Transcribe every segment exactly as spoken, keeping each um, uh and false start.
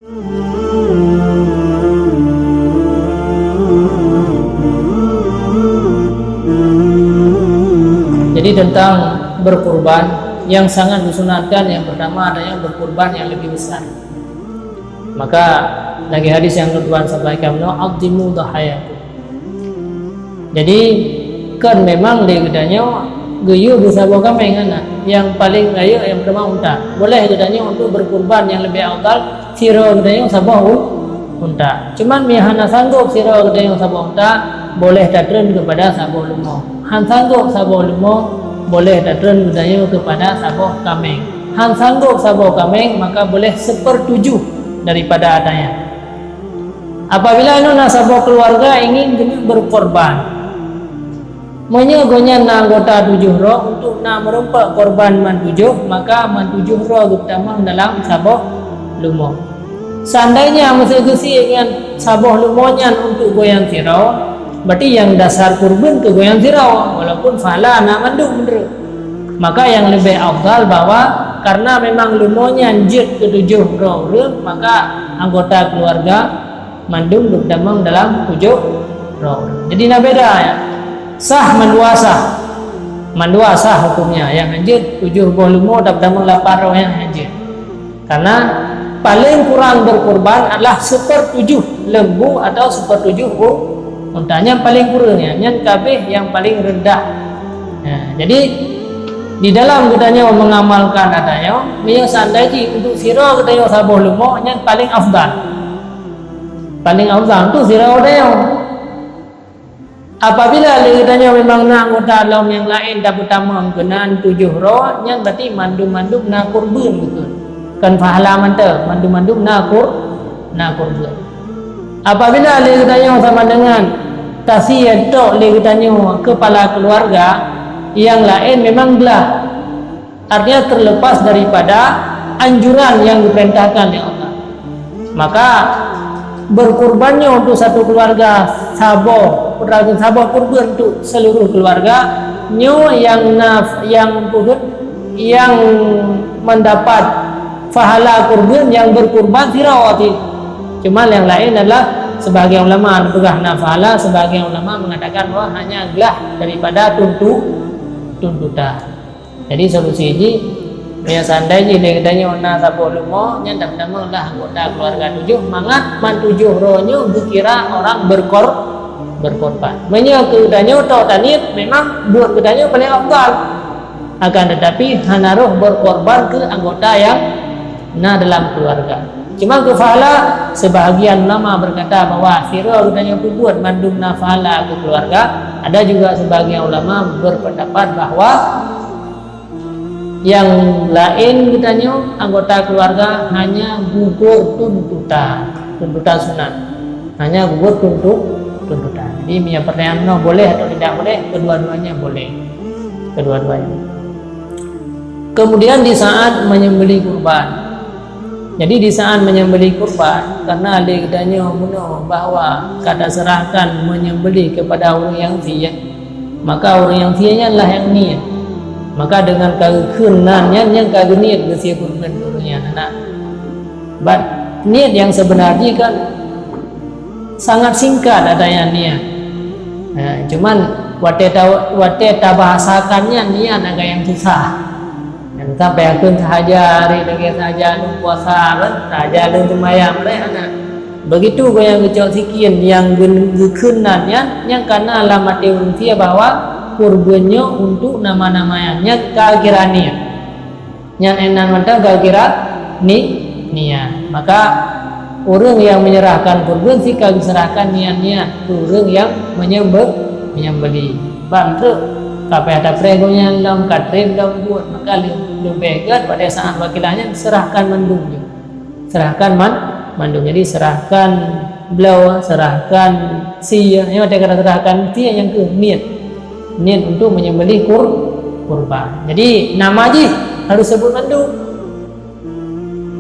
Jadi tentang berkurban, yang sangat disunatkan yang pertama adalah berkurban yang lebih besar. Maka lagi hadis yang Tuhan sampaikan, "Azimu dhahayakum." Jadi kan memang di geutanyoe geuyue beusaboh kaméng hana. Yang paling rayeuk yang pertama unta. Boleh geutanyoe untuk berkurban yang lebih afdal sidroe geutanyoe saboh u-, unta. Cuman meunyo hana sanggob sidroe geutanyoe saboh unta, boleh tatreun kepada saboh leumo. Han sanggob saboh leumo, boleh tatreun geutanyoe kepada saboh kaméng. Han sanggob saboh kaméng, maka boleh sepertujuh daripada hartanya. Apabila na saboh keluarga ingin geuneuk berkorban, meunyoe gobnyan na anggota tujoh droe, untuk na meurumpok korban man tujoh, maka man tujoh droe geutamong dalam saboh leumo. Seandainya meuseuti geusie nyan saboh leumo nyan untuk goyang sidroe, berarti nyang dasar kurban keu goyang sidroe, walaupun pahala na mandum meunurot. Maka nyang leubeh afdal bahwa karena memang leumo nyan jeuet keu tujoh droe ureuëng, maka anggota keluarga mandum geutamong dalam tujoh droe ureuëng. Jadi na beda, ya. Sah mandua sah. Mandua sah hukumnya. Nyang hanjeuet tujoh boh leumo, tapi tamong lapan droe nyang hanjeuet. Karena paling kurang berkurban adalah sepertujuh lembu atau sepertujuh u-, unta. Nyang paling kurang, ya, nyang kabeh nyang paling rendah. Ya, jadi di dalam geutanyoe mengamalkan adat nyoe, meunyoe seandai jih untuk sidroe geutanyoe saboh leumo, nyan paling afdal. Paling afdal tu sidroe geutanyoe. Apabila lé geutanyoe memang na anggota lom nyang laén tapeutamong keunan tujoh droe, nyan berarti mandum-mandum na kurban keu. Kon pahala mantong, mandum-mandum na kur-, na kurban. Apabila lé geutanyoe sama dengan tasie tok lé geutanyoe kepala keluarga, nyang laén memang glah. Artinya terlepas daripada anjuran yang diperintahkan oleh Allah. Maka berkurban nyoe untuk satu keluarga saboh, putra saboh kurban untuk seluruh keluarga, nyoe yang naf-, yang peuhut, yang mendapat pahala kurban yang berkurban sidroe. Cuma yang lain adalah sebahagian ulama peugah na pahala, sebahagian ulama mengatakan bahwa hanya glah daripada tuntu-, tuntutan. Jadi solusi jih, meunyoe seandai jih lé geutanyoe na saboh leumo, nyan dap-, tamong lah anggota keluarga tujoh, mangat man tujoh droe nyoe geukira orang berkor-, berkorban. Meunyoe keu geutanyoe tok taniet, memang buet geutanyoe paling afdal. Akan tetapi hana roh berkorban keu anggota yang na dalam keluarga. Cuma keu pahala, sebahagian ulama berkata bahwa sidroe geutanyoe peubuet mandum na pahala keu keluarga. Ada juga sebahagian ulama berpendapat bahwa yang laén geutanyoe anggota keluarga hanya gugur tuntutan, tuntutan sunat. Hanya gugur tuntu-, tuntutan. Jadi, meunyoe pertanyaan nyoe boleh atau tidak boleh, kedua-duanya boleh. Kedua-duanya. Kemudian di saat menyembelih kurban. Jadi di saat menyembelih kurban, karena lé geutanyoe meunoe bahwa ka taserahkan menyembelih kepada ureuëng nyang sie, maka ureuëng nyang sie nyan lah nyang niet. Maka dengan ka geukheun nan nyan, nyan ka geuniet geusie kurban ureuëng nyan, hana. Bak niet nyang seubeuna jih kan sangat singkat adanya niat. Nah, cuman watée ta-, watée tabahasakan nyan niat agak nyang susah. Nyang sampai akun sahaja hari lagi sahaja lôn puasa kan, sahaja lôn seumayang lé hana. Begitu goyang geucok sikin nyang geun-, geukheun nan nyan, nyang kana lam até ureuëng sie bahwa kurban nyoe untuk nama-nama nyan, nyan ka kira niat. Nyan énan mantong ka kira ni-, niat. Maka ureuëng nyang menyerahkan kurban si ka geuserahkan niat-niat keu ureuëng nyang menyembe-, menyembeli. Ban trok ka payah tapreh gobnyan lom, ka treb lom buet, maka lé-, leubeh gét pada saat wakilah nyan serahkan mandum jih. Serahkan man-, mandum. Jadi serahkan bloe, serahkan sie, nyoe watée ka serahkan sie nyang keuh niet. Niet untuk menyembelih kur-, kurban. Jadi nama jih harus sebut mandum.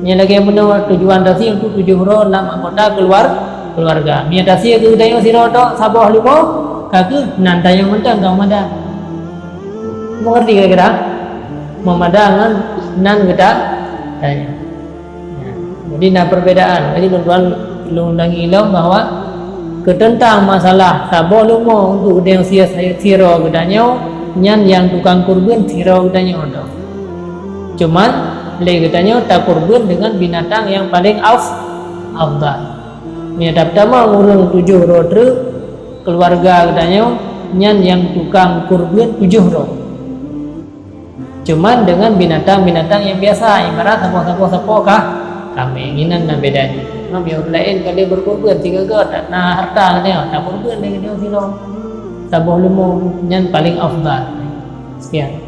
Nyan lagée meunoe tujuan tasie untuk tujoh droe lam anggota keluar-, keluarga. Meunyoe tasie keu geutanyoe sidroe tok saboh leumo, ka keuh nan tanyoe mantong ka meumadan. Mengerti kira-kira? Meumadan ngon nan geuta-, tanyoe. Ya. Jadi na perbedaan. Jadi lôn, lôn ulangi lom bahwa keuteuntang masalah saboh leumo untuk geutanyoe si-, sidroe geutanyoe, nyan nyang tukang kurban sidroe geutanyoe dong. Cuman lé geutanyoe takurban dengan binatang nyang paling af-, afdal. Meunyoe tatamong ureuëng tujoh droe treuk, keuluwarga geutanyoe, nyan nyang tukang kurban tujoh droe. Cuman dengan binatang-binatang nyang biasa, ibarat sapoh-sapoh, sapoh kah, kameng, inan na beda jih. Meunyoe ureuëng laén ka lheueh beukurban sigoe-goe, na harta geutanyoe, takurban lé geutanyoe sidroe. Saboh leumo, nyan paling afdal. Sekian.